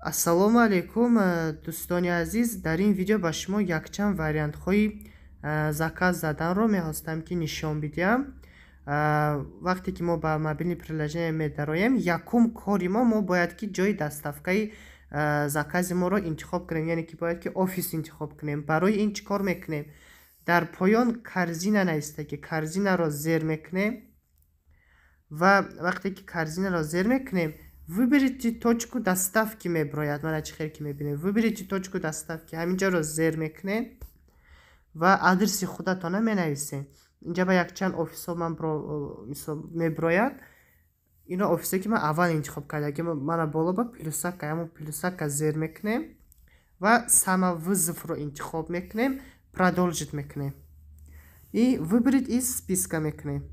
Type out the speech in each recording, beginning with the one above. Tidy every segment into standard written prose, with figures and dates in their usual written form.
Ассалому алайкум, дӯстони азиз. Дар ин видео ба шумо якчанд вариантҳои заказ заданро мехостам, ки нишон бидиҳам. Вақте ки мо ба мобильный приложение медароем, якум кори мо бояд ки ҷои доставкаи закази моро интихоб кунем, яъне ки бояд ки офис интихоб кунем. Барои ин чӣ кор мекунем? Дар поён корзина нависта, ки корзинаро зер мекунем, ва вақте ки корзинаро зер мекунем, «Выберите точку доставки» меброяд. Мана, чӣ хел ки мебинем, «Выберите точку доставки», ҳаминҷаро зер мекунем ва адреси худатона менависем. Инҷа ба якчанд офисҳо ман меброяд. Ино офисе, ки ман аввал интихоб карда. Мана, боло ба плюсака, ҳамон плюсака зер мекунем ва «Самовывозро» интихоб мекунем, «Продолжить» мекунем и «Выбрать из списка» мекунем.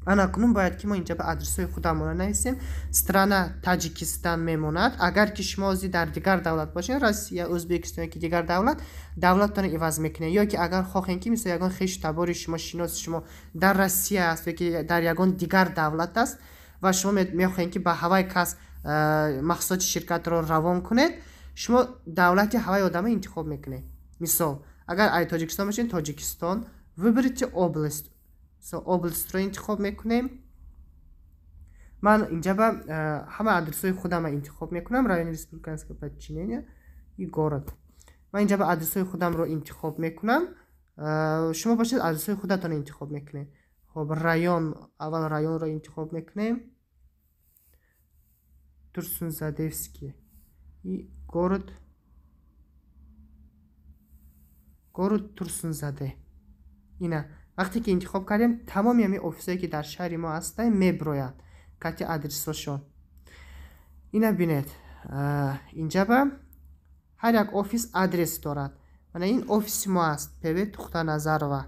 Ана, кунун бояд ки мо инҷа ба адресҳои худамонро нависем. Страна Таҷикистан мемонад. Агар ки шумо ози дар дигар давлат бошед, Россия, Ӯзбекистон ёки дигар давлат, давлаттонро иваз мекунед. Ё ки агар хоҳем, ки мисол ягон хешу табори шумо, шиноси шумо дар Россия аст ёки дар ягон дигар давлат аст ва шумо мехоҳем, ки ба ҳавай кас маҳсулоти ширкатро равон кунед, шумо давлати ҳавай одама интихоб мекунед. Мисол, агар ай Тоҷикистон бошед, Тоҷикистон. «Выберите область», областро интихоб мекунем. Ман инҷа ба ҳама адресҳои худама интихоб мекунам, райони республиканского подчинения и город. Ман инҷа ба адресҳои худамро интихоб мекунам, шумо бошед, адресҳои худатонро интихоб мекунед. Хоб, район, аввал районро интихоб мекунем, Турсунзадевский, и город Турсунзаде. Ина, вақте ки интихоб кардем, тамоми ҳамин офисое, ки дар шаҳри мо ҳастанд, меброянд кати адресҳошон. Ина бинед, инҷа ба ҳар як офис адрес дорад. Мана, ин офиси мо аст, ПВ Тухтаназарова,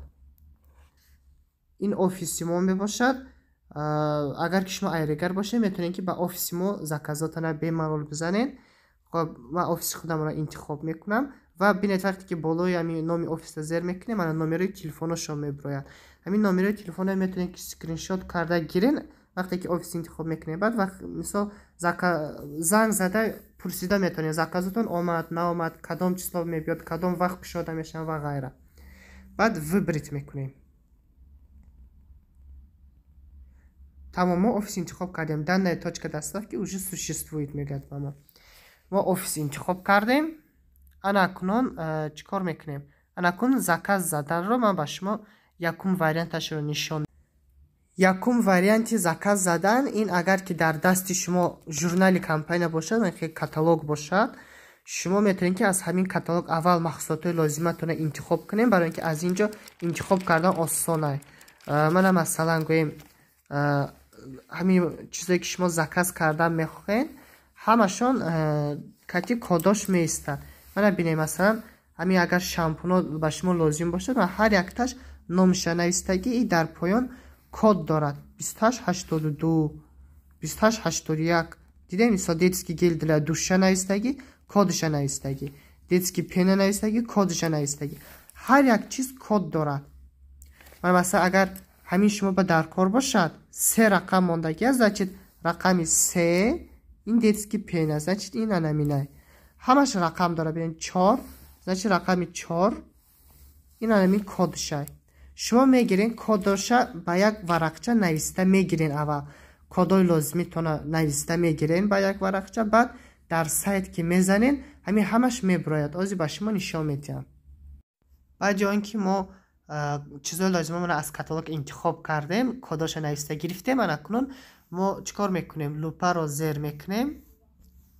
ин офиси мо мебошад. Агар ки шумо айрегар бошед, метавонед, ки ба офиси мо заказотона бемалол бизанед. Хоб, ман офиси худамро интихоб мекунам ва бинед, вақте ки болои ҳамин номи офиса зер мекунем, мана, номерои телефоношон меброяд. Ҳамин номерои телефонро метавонед, ки скриншот карда гирен. Вақте ки офис интихоб мекунем, баъд мисол занг зада пурсида метавонед: заказотон омад, наомад, кадом число мебиёд, кадом вақт кушода мешавад ва ғайра. Баъд «Выбрать» мекунем. Тамом, мо офис интихоб кардем. «Данная точка доставки уже существует», мегӯяд ба мо. Мо офис интихоб кардем. Ана, акнун чӣ кор мекунем? Ана, акнун заказ заданро ман ба шумо якум варианташро нишон. Якум варианти заказ задан ин: агар ки дар дасти шумо журнали компания бошад, каталог бошад, шумо метавонед, ки аз ҳамин каталог аввал маҳсулотҳои лозиматонро интихоб кунем, барои ин ки аз ин ҷо интихоб кардан осона. Мана, масалан, гӯем, ҳамин чизое, ки шумо заказ кардан мехоҳед, ҳамашон кати кодош меистад. Мана, бинед, масалан, ҳамин агар шампуно ба шумо лозим бошад, ҳар якташ номша навистагӣ и дар поён код дорад: 2882, 2881. Дидем, мисол, детский гель для душа навистагӣ, кодша навистагӣ, детский пена навистагӣ, кодша навистагӣ. Ҳар як чиз код дорад. Ман, масалан, агар ҳамин шумо ба даркор бошад, се рақам мондагӣ аст, значит, рақами се ин детский пена, значит, ин анаминай. Ҳамаш рақам дорад. Бинед, чор, значит, рақами чор ин анамин кодшай. Шумо мегирен, кодоша ба як варақча нависта мегирен. Аввал кодои лозимитона нависта мегирен ба як варақча, баъд дар сайт ки мезанен, ҳамин ҳамаш меброяд. Ози ба шумо нишон медиҳам. Баъди он ки мо чизои лозимамонро аз каталог интихоб кардем, кодоша нависта гирифтем, анакунун мо чӣ кор мекунем? Лупаро зер мекунем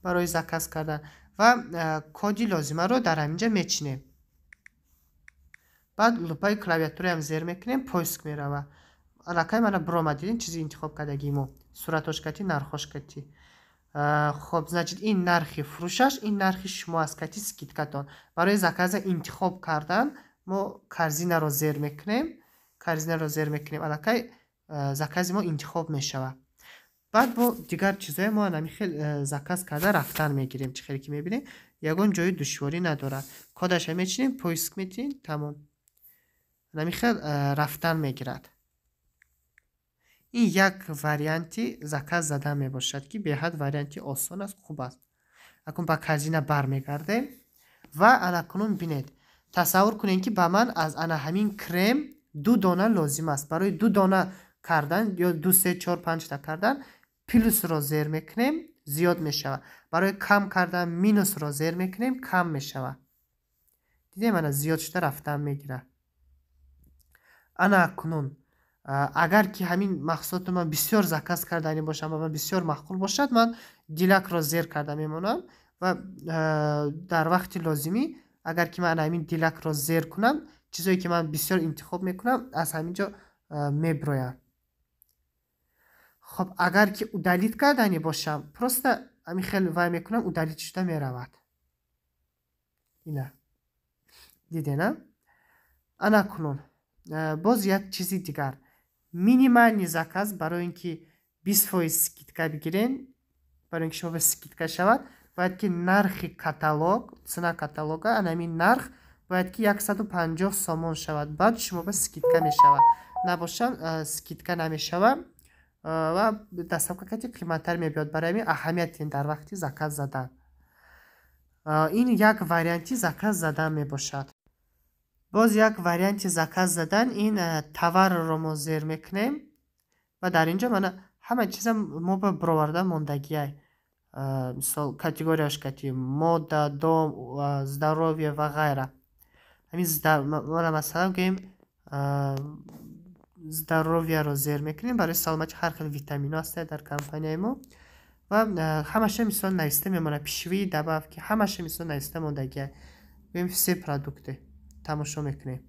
барои заказ кардан ва коди лозимаро дар ҳаминҷа мечинем. Баъд лупаи клавиатураам зер мекунем, поиск мерава. Аллакай мана биромад, дидем, чизи интихоб кардагии мо суратош кати, нархош кати. Хоб, значит, ин нархи фурӯшаш, ин нархи шумо аст кати скидкатон. Барои заказа интихоб кардан мо корзинаро зер мекунем. Корзинаро зер мекунем, аллакай закази мо интихоб мешавад. Баъд бо дигар чизое мо ҳамин хел заказ карда рафтан мегирем. Чӣ хеле ки мебинем, ягон ҷои душворӣ надорад. Кодаша мечинем, поиск метиҳем, тамом, ҳамин хел рафтан мегирад. Ин як варианти заказ задан мебошад, ки беҳад варианти осон аст, хуб аст. Акнун ба корзина бармегардем ва анакунун бинед. Тасаввур кунед, ки ба ман аз ана ҳамин крем 2 дона лозим аст. Барои 2 дона кардан ё 2, 3, 4, 5 та кардан плюсро зер мекунем, зиёд мешавад. Барои кам кардан минусро зер мекунем, кам мешавад. Дидем, ана зиёд шуда рафтан мегирад. Ана акнун агар ки ҳамин маҳсулотро ман бисёр заказ кардани бошам ва ман бисёр маъқул бошад, ман дилакро зер карда мемонам ва дар вақти лозимӣ агар ки ман ҳамин дилакро зер кунам, чизое ки ман бисёр интихоб мекунам, аз ҳамин ҷо меброянд. Хоб, агар ки удалить кардани бошам, просто ҳамин хел вай мекунам, удалить шуда меравад. Ина дидена. Ана кунун боз як чизи дигар. Минимальный заказ барои ин ки 20% скидка бигирен, барои ин ки шумо ба скидка шавад, бояд ки нархи каталог, цена каталога, ана ҳамин нарх бояд ки 150 сомон шавад, баъд шумо ба скидка мешавад. Набошам, скидка намешавад ва доставка кати қиматтар мебиёд. Барои ҳамин аҳамият диҳем дар вақти заказ задан. Ин як варианти заказ задан мебошад. Боз як варианти заказ задан ин товарро мо зер мекунем ва дар инҷо мана ҳама чиза мо ба бироварда мондагиай. Мисол, категорияш кати мода, дом, здоровье ва ғайра. Ҳамин мана масалан гӯем, здоровьеро зер мекунем, барои саломатӣ ҳар хел витаминҳо ҳастанд дар компанияи мо ва ҳамаша мисол нависта мемонад, пищевые добавки, ҳамаша мисол нависта мондагиай. Гӯем, все продукты тамошо мекунем.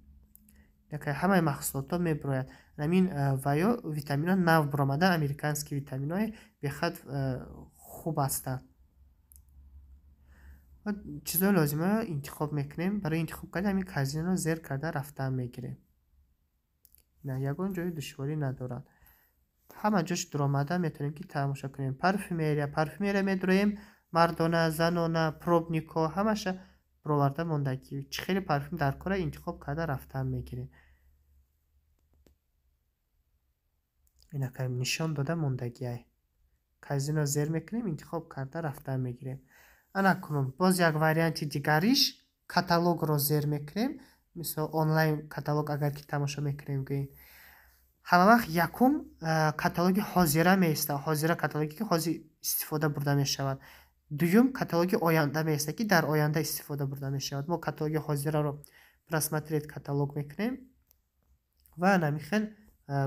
Якай ҳамаи маҳсулотҳо мебирояд. Ҳамин ва ё витаминҳо нав биромада, американский витаминҳои бехад хуб ҳастанд. Ва чизҳои лозимаро интихоб мекунем. Барои интихоб кардан ҳамин корзинаро зер карда рафтан мегирем. На, ягон ҷои душворӣ надорад. Ҳама ҷош дуромада метавонем ки тамошо кунем. Парфюмерия, парфюмерия медуроем, мардона, занона, пробникҳо ҳамаша бироварда мондагӣ. Чӣ хеле парфюм дар кора интихоб карда рафтан мегирем. Инакай нишон дода мондагиай. Корзинаро зер мекунем, интихоб карда рафтан мегирем. Ана кунун боз як варианти дигариш каталогро зер мекунем. Мисол, онлайн каталог агар ки тамошо мекунем, гӯем, ҳама вақт якум каталоги ҳозира меистад, ҳозира каталоге ки ҳозир истифода бурда мешавад. Дуюм каталоги оянда меистад, ки дар оянда истифода бурда мешавад. Мо каталоги ҳозираро просмотреть каталог мекунем ва ҳамин хел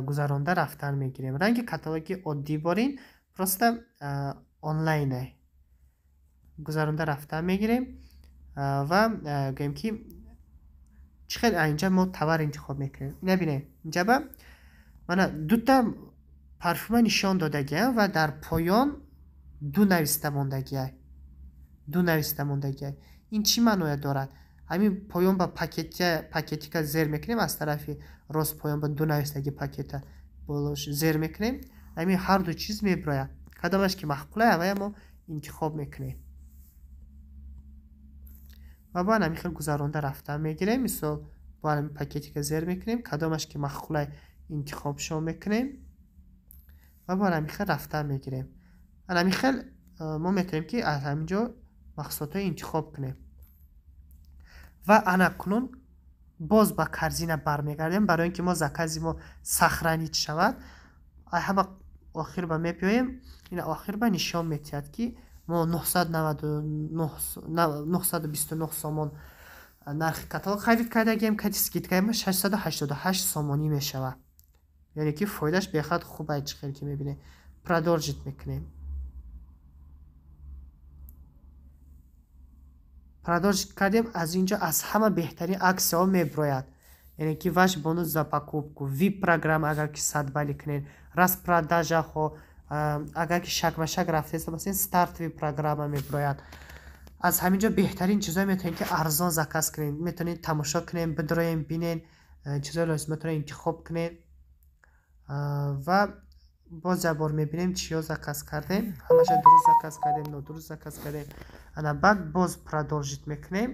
гузаронда рафтан мегирем. Ранги каталоги оддӣ борин, просто онлайне гузаронда рафтан мегирем ва гӯем ки чӣ хел инҷа мо товар интихоб мекунем. Ина бинед, инҷа ба мана дута парфюма нишон додагиам ва дар поён ду нависта мондагиай. Ду нависта мондагиай. Ин чӣ маъноя дорад? Ҳамин поён ба пакетика зер мекунем, аз тарафи рост поён ба ду навистаги пакета болош зер мекунем. Ҳамин ҳар ду чиз мебирояд. Кадомаш ки маъқулай, аввая мо интихоб мекунем. Ва баъд ҳамин хел гузаронда рафтан мегирем. Мисол, бо ҳамин пакетика зер мекунем, кадомаш ки маъқулай интихобшон мекунем ва баъд ҳамин хел рафтан мегирем. Ҳамин хел мо метавонем ки аз ҳамин ҷо маҳсулотҳо интихоб кунем. Ва ана кунун боз ба корзина бармегардем, барои ин ки мо закази мо сохранить шавад. Ҳама охир ба мебиёем, ина охир ба нишон метиҳад, ки мо 929 сомон нархи каталог харид кардагием, кати скидкаи мо 688 сомонӣ мешавад. Яъне ки фоидаш бехад хуб ай, чӣ хел ки мебинем. Продолжить мекунем. Продолжить кардем, аз инҷо аз ҳама беҳтарин аксияҳо мебирояд. Яъне ки ваш бонус за покупку, вип программа, агар ки 100 баллӣ кунед, распродажаҳо, агар ки шакмашак рафтеста бошед, стартовый программа мебирояд. Аз ҳамин ҷо беҳтарин чизҳое метавонед ки арзон заказ кунед, метавонед тамошо кунед, бидроем, бинед, чизҳои лозиматонро интихоб кунед. Ва боз як бор мебинем, чиё заказ кардем, ҳамаша дуруст заказ кардем, нодуруст заказ кардем. Ана баъд боз продолжить мекунем.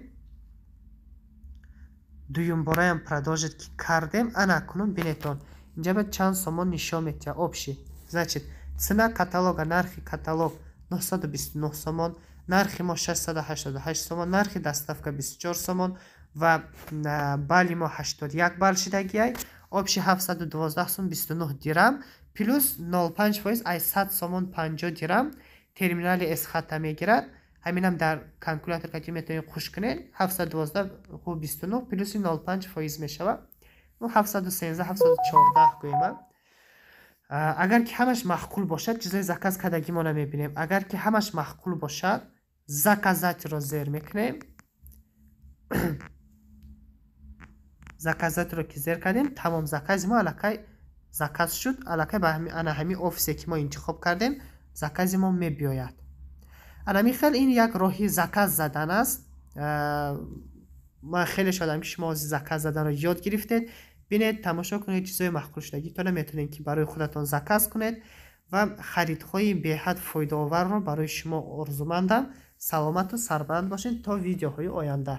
Дуюмбораям продолжить ки кардем, ана акнун бинетон, Инҷа ба чанд сомон нишон метиҳад общий. Значит, цена каталога, нархи каталог 929 сомон, нархи мо 688 сомон, нархи доставка 24 сомон ва балли мо 81 балл шидагиай. Общий 712 сом 29 дирам, плюс 0,5%, ай 100 сомон 50 дирам терминали Эсхата мегирад. Ҳаминам дар калькулятор кати метавонед хуш кунед. 712 29 плюси 0,5% мешавад 713, 714 гӯема. Агар ки ҳамаш маъқул бошад, чизои заказ кардагимона мебинем. Агар ки ҳамаш маъқул бошад, заказатьро зер мекунем. Заказатьро ки зер кардем, тамом, закази мо аллакай заказ шуд. Аллакай ба ана ҳамин офисе, ки мо интихоб кардем, закази мо мебиёяд. Анами хел ин як роҳи заказ задан аст. Ман хеле шодам, ки шумо заказ заданро ёд гирифтед. Бинед, тамошо кунед, чизои маъқулшудагитона метавонед, ки барои худатон заказ кунед ва харидҳои беҳад фоидаоварро барои шумо орзумандам. Саломату сарбаланд бошед то видеоҳои оянда.